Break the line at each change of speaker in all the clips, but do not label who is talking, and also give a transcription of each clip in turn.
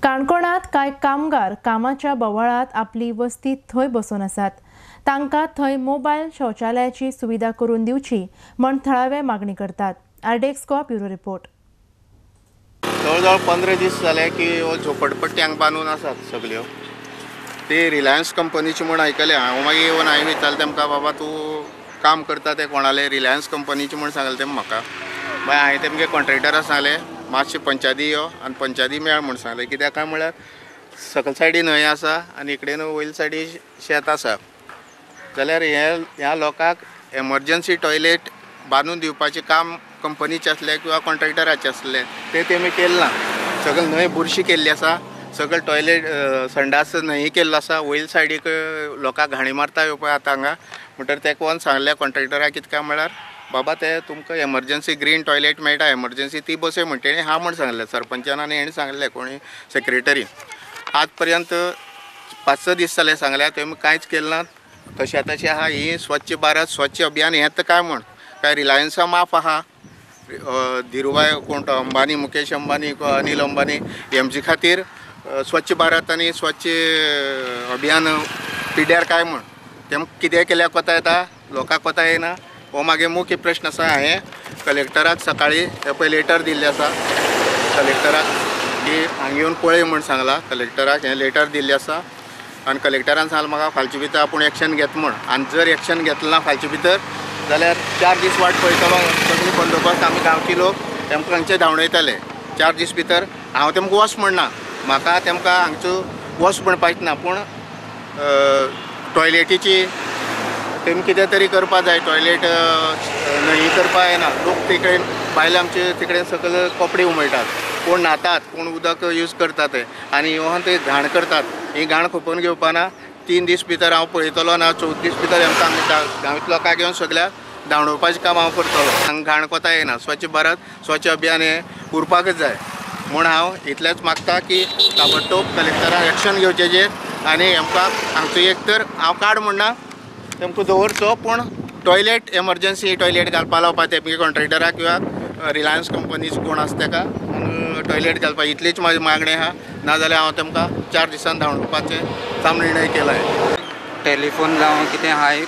काणकोणांत कांय कामगार कामाच्या बोवाळांत आपली वस्ती थंय बसून आसात. तांकां थंय मोबायल शौचालयाची सुविधा करून दिवची म्हण थळावे मागणी करतात. RDX Goa bureau report.
जवळ जवळ 15 दीस जाले की हो झोपडपट्टी हांगा बांदून आसात सगळ्यो. ते रिलायन्स कंपनीची म्हूण आयकलें हांव. मागीर येवन हांवें विचारलें तेमकां, बाबा तूं काम करता तें कोणाले? रिलायन्स कंपनीची म्हूण सांगलें तेम म्हाका. मागीर हांवें तेमगे कॉन्ट्रेक्टरा सांगलें मातशें पंचायती यो आनी पंचायती मेळ म्हूण सांगलें. कित्याक काय म्हळ्यार सकल सायडीन न्हंय आसा आनी इकडेन वयले सायडी शेत आसा, जाल्यार हे ह्या लोकांक एमरजन्सी टॉयलेट बांदून दिवपाचें काम कंपनीचें आसलें किंवा कॉन्ट्रेक्टराचें आसलें तें तेमी केलें ना. सगळें न्हंय बुरशी केल्ली आसा, सगळें टॉयलेट संडास न्हंय केल्लो आसा. वयले सायडीक लोकांक घाणी मारता येवपा आतां हांगा. म्हणटकीर तेका वचून सांगलें कॉन्ट्रेक्टराक कितें काय म्हळ्यार बाबा ते तुमकां एमरजन्सी ग्रीन टॉयलेट मेळटा एमरजन्सी ती बसय म्हण तेणी हा म्हण सांगलें सरपंचान आनी हेणी सांगलें कोणी सेक्रेटरी. आज पर्यंत 5-6 दीस जाले सांगल्या तेमी कांयच केलें ना. तशें तशें आहा. ही स्वच्छ भारत स्वच्छ अभियान हें तर काय म्हण काय रिलायन्सा माफ आहा. धीरुभाई कोण तो अंबानी, मुकेश अंबानी, अनिल अंबानी हेमचे खातीर स्वच्छ भारत आनी स्वच्छ अभियान पिड्यार काय म्हण तेम कितें केल्यार कोता येता लोकांक कोता येना. हो मागीर मुख्य प्रश्न आसा. हांवें कलेक्टराक सकाळीं हे पळय लेटर दिल्लें आसा कलेक्टराक की हांगा येवन पळय म्हूण सांगलां. कलेक्टराक हें लेटर दिल्लें आसा आनी कलेक्टरान सांगलां म्हाका फालचे भितर आपूण एक्शन घेता म्हूण. आनी जर एक्शन घेतलें ना फालचे भितर जाल्यार 4 दीस वाट पळयतलो. सगळी बंदोबस्त आमी गांवचे लोक तेमकां हांगचे धांवडयतले 4 दीस भितर. हांव तेमकां वच म्हणना, म्हाका तेमकां हांगचो वच म्हणपाचें ना, पूण टॉयलेटीची तेमी कितें तरी करपा जाय. टॉयलेट न्हंय करपा येना. लोक तिकडेन बायलां आमचे तिकडेन सकयल कपडे उमळटात, कोण न्हातात, कोण उदक यूज करतात ते आनी येवन ते घाण करतात. ही घाण खोपोवन घेवपा ना. 3 दीस भितर हांव पळयतलो ना 14 दीस भितर आमकां गांवांतल्या लोकांक घेवन सगळ्या धांवडोवपाचें काम हांव करतलो. हांगा घाण कोता येना. स्वच्छ भारत स्वच्छ अभियान हें उरपाकच जाय म्हूण हांव इतलेंच मागता की ताबडतोब कलेक्टरान एक्शन घेवचें आनी आमकां हांगचो एक तर हांव कार्ड म्हणना तेमकां दवरचो, पूण टॉयलेट एमरजन्सी टॉयलेट घालपा लावपा तेमगे कॉन्ट्रेक्टराक किंवा रिलायन्स कंपनीज कोण आसा तेका टॉयलेट घालपा, इतलीच म्हाजी मागणी आहा. नाजाल्यार हांव तेमकां 4 दिसान धांवडोवपाचें साम निर्णय केला.
टेलिफोन जावं कितें हाय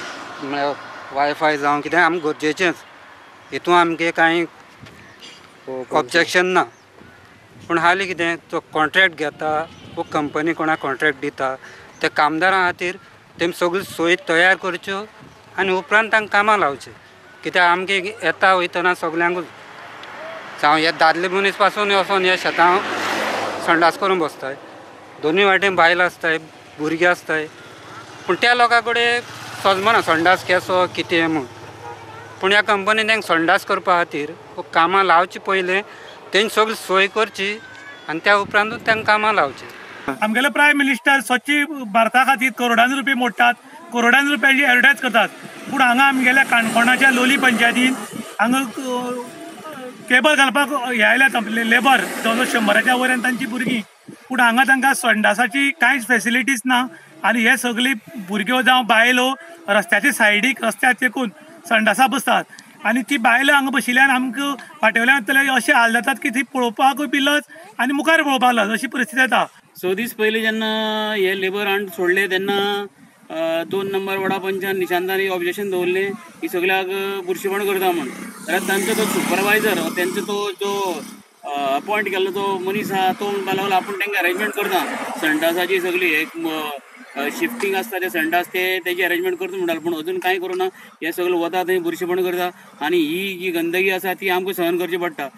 म्हळ्यार वायफाय जावं कितें आमकां गरजेचेंच, हितून आमगे कांय ऑब्जेक्शन ना. पूण हालीं कितें तो कॉन्ट्रॅक्ट घेता वो कंपनी कोणाक कॉन्ट्रॅक्ट दिता त्या कामदारां खातीर तेमी सगळ्यो सोयी तयार करच्यो आनी उपरांत तांकां कामां लावचें. कित्याक आमगे येता वयतना सगल्यांकूच जावं हे दादले मनीस पासून वचोन ह्या शेतां संडास करून बसताय, दोनूय वाटेन बायलां आसताय, भुरगीं आसताय, पूण त्या लोकां कडेन सजमना संडास केसो कितें म्हूण. पूण ह्या कंपनीन तांकां संडास करपा खातीर कामां लावचीं पयलें, तेंची सगळी सोय करची आनी त्या उपरांतूच तांकां कामां लावचीं.
आमगेले प्रायम मिनिस्टर स्वच्छ भारता खातीर करोडांनी रुपये मोडटात, करोडांनी रुपयांची एडवर्टायज करतात, पूण हांगा आमगेल्या काणकोणाच्या लोली पंचायतीन हांगा केबल घालपाक हे आयल्यात आपले लेबर जवळ जवळ 100च्या वयर आनी तांची भुरगीं, पूण हांगा तांकां संडासाची कांयच फेसिलिटीज ना आनी हे सगळी भुरग्यो जावं बायलो रस्त्याचे सायडीक रस्त्यार तेकून संडासा बसतात आनी ती बायलां हांगा बशिल्ल्यान आमकां फाटल्यान अशें हाल जातात की ती पळोवपाकूय बी लज आनी मुखार पळोवपाक लज अशी परिस्थिती जाता.
6 दीस पयलीं जेन्ना हे लेबर हाण सोडले तेन्ना 2 नंबर वडा पंचान निशांतान ऑब्जेक्शन दवरलें की सगळ्याक बुरशेपण करता म्हूण. जाल्यार तांचो तो सुपरवायजर तेंचो तो जो अपॉयंट केल्लो तो मनीस आहा तो म्हणपाक लागलो आपूण तांकां अरेंजमेंट करता संडासाची सगळी एक शिफ्टींग आसता ते संडास ते तेजी अरेंजमेंट करता म्हणटाले, पूण अजून कांय करूं ना. हे सगळें वता थंय बुरशेपण करता आनी ही जी गंदगी आसा ती आमकां सहन करची पडटा.